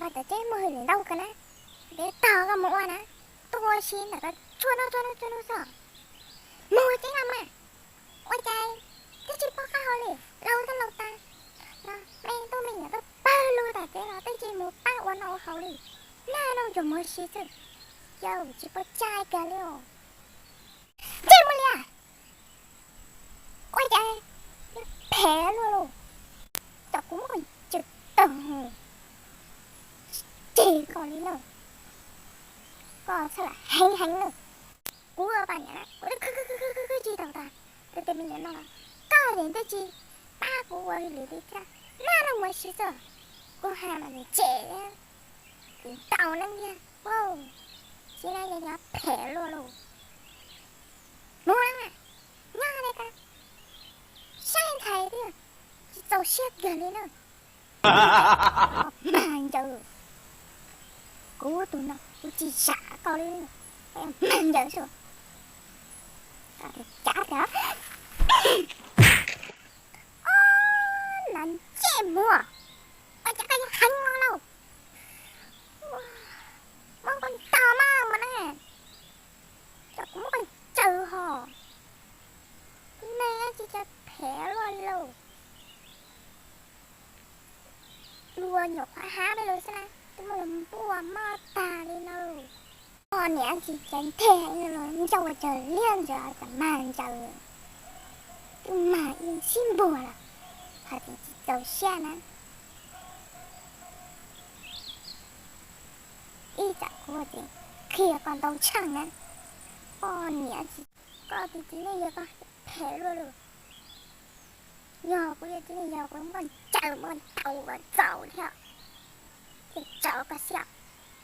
Cov txawj muag hwj lwm ntau kawg na, peb tog koj mus ua na, tuaj ua si ntawm koj tsuag nub tsuag nub tsuag nub xwb. Mus tsev no mas, ua cas twb tsis paub qab hau li, laus twb laus tas, me tub me nyuam twb pawg lug tom tsev los twb tsis mus pab ua noj ua haus li, nag noj tsuas mus ua si xwb, yus tsis paub cai kiag li os. Ntsej muag liab, ua cas phem luaj li, cov kuv muab koj ntsaws tag, tsis tseg koj li na, koj txhob lam heev heev na. Kuv ua poj niam na kuv twb khwv khwv khwv khwv tsis tau tas, tus tus me nyuam no, koj nim twb tsis pab kuv ua hwj lwm li thiab, nag noj mus ua si xwb, kuv hais mas nws tsem, kuv ntaus neeb tiag. Tsis na yog nyob phem luaj li. Mus na, nyob li ko, saib ntshai thiab, tsis txaus siab kiag li na. Mag ncaws, kuv tus no kuv tsis zam koj li, mag ncaws xwb. Cav tias, ob, ntsej muag, ua cas koj yuav heev no lauj? Muab koj ntaus mas mas na, cov kuv muab koj ntsaws ho. Neeg tsis txhob phem luaj li lauj. Luag nyuam qhuav hab peb lus xwb na, twb muab luag npuaj mob tag li no. Poj niam tsis ceev thiaj los ncauj ua cawg liab ntawd cov mag ncaws, twb mag ib sib npuag lawm, hais tias tsis txaus siab na. Ib tsam kuv ces qhia koj ntau tsheej na, poj niam tsis, koj tus txiv neej yog koj phem luaj li. Yog kuv yog txiv neej yog kuv muab ncaws muab ntaus kom txaus thiab, thiaj tso koj siab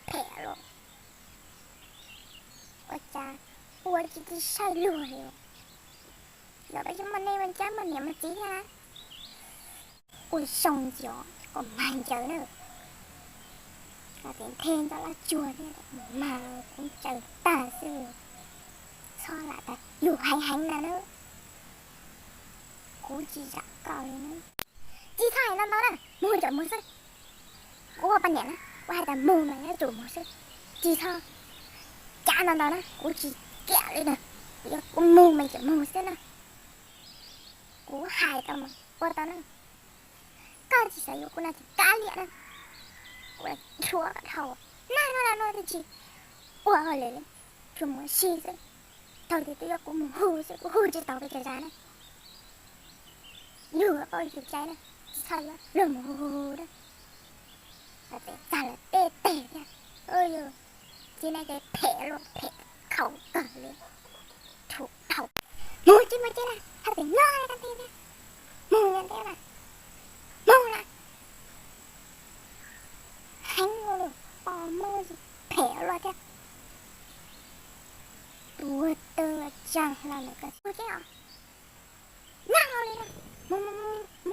phem los. Ua cas ua tsis txawj saib luag li. Los koj tsis muaj neej muaj cab muaj niam muaj txiv thiab. Ua zoo ntxiv koj mag ncaws na. Koj tes nthe nto lab tsuag thiab, mag kuv ncaws tag xwb. Txhob lam tas yus heev heev na na. Kuv tsis zam koj li na. Tsis txhob hais ntau ntau na, mus cov mus xwb. Kuv ua poj niam na, kuv hais tas mus mas yuav tsum mus xwb. Tsis txhob cav ntau ntau na, kuv tsis kiam li na. Kuv mus mas cov mus xwb na. Kuv hais tau mas ua tau na. Koj tsis xav yuav kuv no ces kav liam na. Kuv lam rhuav koj dhau. Nag no no twb tsis ua hauj lwm li, tsuas mus si xwb. Thaum twg twb yuav kuv mus hu xwb, kuv hu tsis tau peb cov zaj na. Yug paub yus cai na, tsis txhob yuav luag mus hu hu na. Hais tias txag lawv tej teg thiab. Yus txiv neej ces phem luaj phem khaum kawg li. Rhuav dhau. Mus tsis mus tsis na, hais tias nyob li ko thiab. Mus nyob thiab na, mus na. Heev ua luaj, pom mus phem luaj thiab. Tus tw tsaug hlo lawm koj mus tsis os. Nyob li na, mus mus mus.